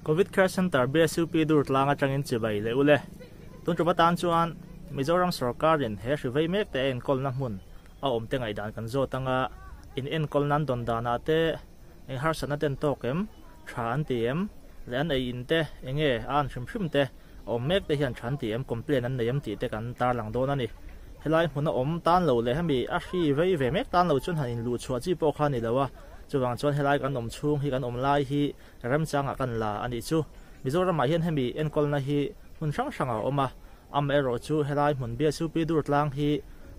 Covid Care Centre BSUP Durtlang atangin chibai leh ule. Tun tum atan chuan Mizoram sawrkarin he hri vei mek te a enkawlna hmun a awm te ngaihdan kan zawt anga in enkawl nan dawn danah te eng harsatna ten tawk em, tha an ti em, leh an ei in te enge a an hrim hrim te a awm mek te hian tha an ti em, complain an nei em tih te kan tarlang dawn a ni. Helai hmun a awm tan lo leh hemi a hri vei ve mek tan lo chuan han inluhchhuah chi pawh kha a ni lo a, chuvang chuan helai kan awm chhung hi kan awm lai hi Remchangah kan la a nih chu. Mizoramah hian hemi enkawlna hi hmun hrang hrangah a awm a, amaherawh chu helai hmun BSUP Durtlang hi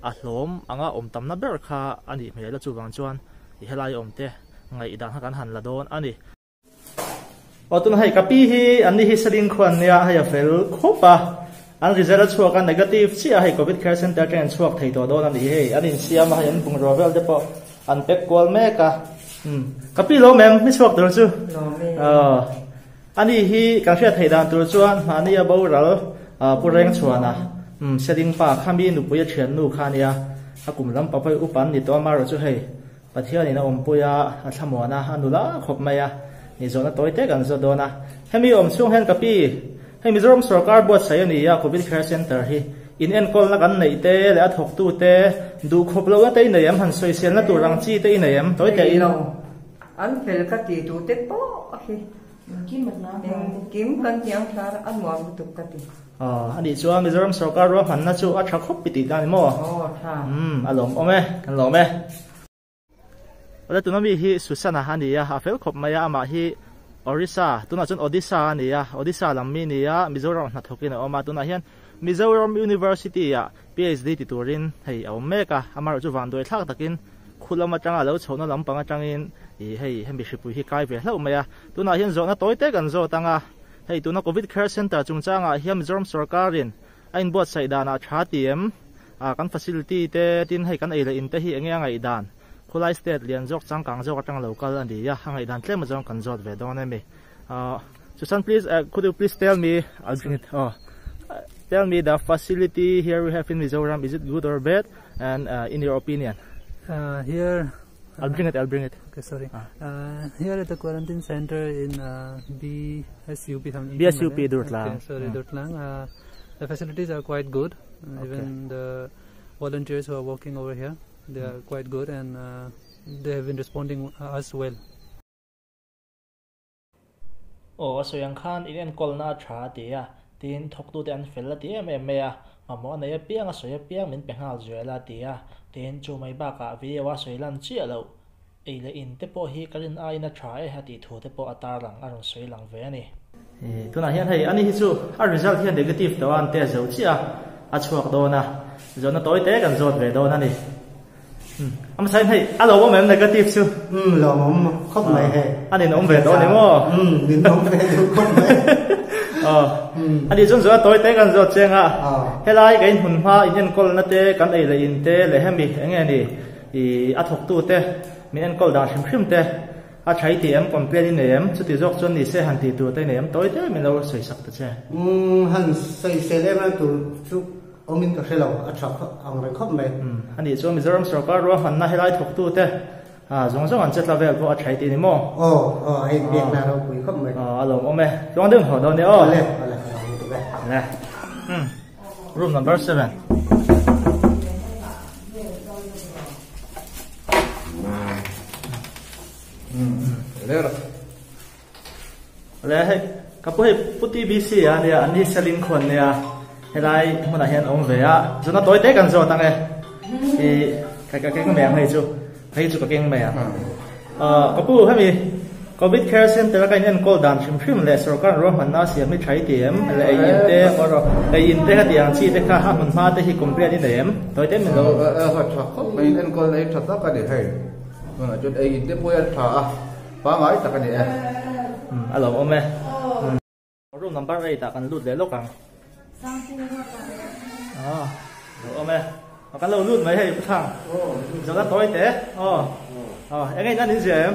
a hlawm anga awm tamna ber kha a nih hmel a, chuvang chuan i helai awmte ngaihdan kha kan han la dawn a ni. Aw tuna hei ka pi hi an ni hi Seling khuan nia hei a fel khawp a, an result a chhuak a negative chiah a hei Covid Care Centre atangin an chhuak thei tawh dawn a nih hei an insiam a hei an bungrua vel te pawh An pek kual mek a. Umm. Ka pi lo mem, mi chhuak tur chu. Lo me. Aw. Ani hi kan hriat theih dan tur chuan mahni a boral Pu Reng chhuan a. Umm, Seling pa kha mi nupui a thian nu kha ania. A kum lam papai upa an ni tawh a, marawh chu hei Pathianin a awmpui a, a thlamuan a, a nula khawp mai a. Ni zawhna tawi te kan zawt dawn a. Hemi awm chhung hian ka pi, hei Mizoram sorkar buatsaih a ni a, Covid Care Centre hi in enkawlna kan neih te leh a thawktu te duh khawp lohna te i nei em? Han sawiselna tur ang chi te i nei em? Tawi teh in. Nei lo. An fel ka ti tu te pawh hi engkim kan hniang thar a nuam lutuk ka ti. Aw, anih chuan Mizoram sorkar ruahmanna chu a tha khawp i tih dan ni maw? Aw, tha. Umm, a lawmawm e, kan lawm e. Awle tuna mi hi Susana a ni a, a fel khawp mai a, amah hi Orissa, tunah chuan Odisha a ni a, Odisha lam mi a ni a, Mizoram hnathawkin a awm a, tunah hian Mizoram University ah PhD ti turin hei a awm mek a, amaherawh chu vanduai thlak takin khu lam atanga lo chhohna lampang atangin ih hei hemi hripui hi kai ve hlauh mai a, tunah hian zawhna tawi te kan zawt ang a, hei tuna Covid Care Centre chungchangah hian Mizoram sawrkarin A inbuatsaih danah tha ti em? Ah, kan facility te tin hei kan ei leh in te hi enge a ngaihdan? Khulai state lian zawk changkang zawk atang lo kal a ni a, a ngaihdan tlem azawng kan zawt ve dawn em i? Ah, Susan please, eh, could you please tell me, I'll bring it, oh, tell me the facility here we have in Mizoram, is it good or bad? And uh, in your opinion? Uh, here I'll bring it, I'll bring it. Okay, sorry. Ah. Here at the quarantine center in BSUP, BSUP Durtlang. Okay, sorry, Durtlang. The facilities are quite good. Okay. Even the volunteers who are working over here, they are quite good and they have been responding us well. Aw, a sawi ang khan in enkawlna a tha a ti a, tin thawktute an fel a ti em em mai a, mamawh a nei apiang a sawi apiang min pe nghal zual a ti a, tin chu mai bakah video a sawi lan chiah loh ei leh in te pawh hi ka rin aiin a tha e a tih thu te pawh a tarlang a rawn sawi lang ve a ni. Tunah hian hei ani hi chu a result hian negative tawh a an test zo chiah a, a chhuak dawn a, zawhna tawi te kan zawt ve dawn a ni. A hmasa in hei a lo awm em negative chu? Um lo awm khawp mai hei. A nin awm ve dawn ni maw? Um nin awm ve duh khawp mai. Aw. A nih chuan zawh a tawi te kan zawt cheng a. Helai ka in hmun hma in enkawl na te kan ei leh in te leh hemi enge ni i a thawk tu te min enkawl dan hrim hrim te a tha i ti em complain i nei em chuti zawk chuan ni se han tih tur te i nei em tawi te min lo sawi sak ta che. Um han sawi sel em em tur chu Awmin ka hre lo, a tha ang reng khawp mai. Umm, a nih chuan Mizoram sorkar ruahmanna helai thawktute zawng zawng an chetla vel pawh a tha i ti ni maw? Aw, aw, hei biakna ropui khawp mai. Aw, a lawmawm e. Tluang deuh haw dawn nia aw. Awle, awle, a lawm lutuk e. Le. Umm, room number 7. Umm, le rawh. Le hei ka pu hei pu TBC a nia an hi selling khawn nia helai hmunah hian awm ve a zuna tawi te kan zawt ang e i ka ka keng mai ang hei chu hei chu ka keng mai ang ka pu hemi Covid Care Center a ka in enkawl dan hrim hrim leh sorkar ruahmanna a siam hi tha i ti em le ei in te ei in te heti ang chi te kha a hmun hma te hi complain i nei em tawi te min lo tha khawp mai in enkawl na hi tha tak a ni hei tunah chuan ei in te pawh hi a tha a Pangai tak a ni e. Umm a lo awm e. Umm. Room number 8 ah kan lut leh lawk ang. Aw lo awm e. Kan lo lut mai hei Pu Thang. Zawhna tawi teh. Aw. Aw eng in an in zia em?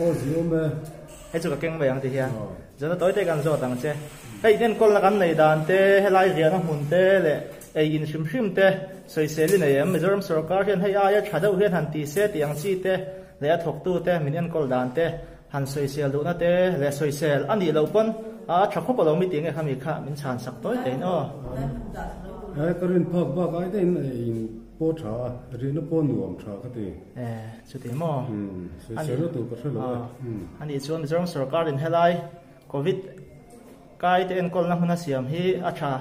Aw zia awm e. Hei chu ka keng mai ang ti hian. Zawhna tawi te kan zawt ang che. Hei enkawlna kan nei dan te helai riahna hmun te leh ei in hrim hrim te sawisel i nei em? Mizoram sorkar hian hei aia tha deuh hian han ti se tih ang chi te leh a thawktute min enkawl dan te Han sawisel duhna te leh sawisel a nih loh pawn a tha khawp alo mi tih nge khami kha min chhan sak tawi tein aw. He ka rin phak bak ai daihin in pawh tha a, rihna pawh nuam tha ka ti. E, chuti maw? Umm, sawisel na tur ka hre lo e. A nih chuan Mizoram sorkar in helai Covid kai te enkawlna hmun a siam hi a tha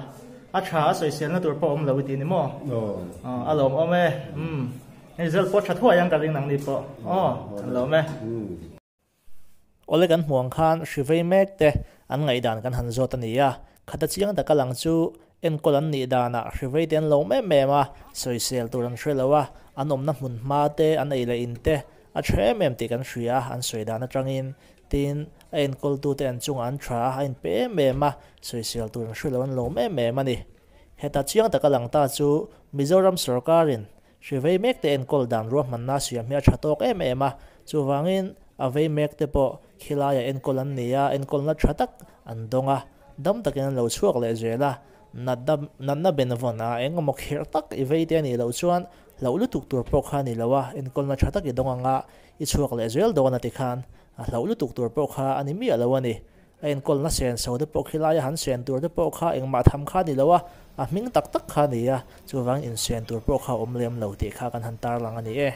a tha a sawisel na tur pawh awm lo i ti ni maw? Aw. A lawmawm e. Umm. Result pawh tha thuai ang ka ring nang ni pawh. Aw, kan lawm e. Awle kan hmuh ang khan hri vei mek te an ngaihdan kan han zawt a ni a, khata chiang taka lang chu enkawl an nih danah hri vei te an lawm em em a, sawisel tur an hre lo a, an awmna hmun hma te, an ei leh in te a tha em em tih kan hria a, an sawi dan atangin tin a enkawltute an chungah an tha a, a inpe em em a, sawisel tur an hre lo an lawm em em a ni. Heta chiang taka lang ta chu Mizoram sawrkarin Hri vei mek te enkawl dan ruahmanna siam hi a tha tawk em em a, chuvangin a vei mek te pawh khilaiah enkawl an ni a, enkawlna tha tak an dawng a, dam takin an lo chhuak leh zel a, natna natna benvawn a eng emaw khirh tak i vei te a nih loh chuan hlauh lutuk tur pawh kha a ni lo a, enkawlna tha tak i dawng anga i chhuak leh zel dawn a tikhan a hlauh lutuk tur pawh kha a ni miah lo a ni. A enkawlna sen so te pawh khi laia han sen tur te pawh kha engmah tham kha a ni lo a, a hming tak tak kha a ni a, chuvangin insen tur pawh kha a awm lem lo tih kha kan han tarlang a ni e.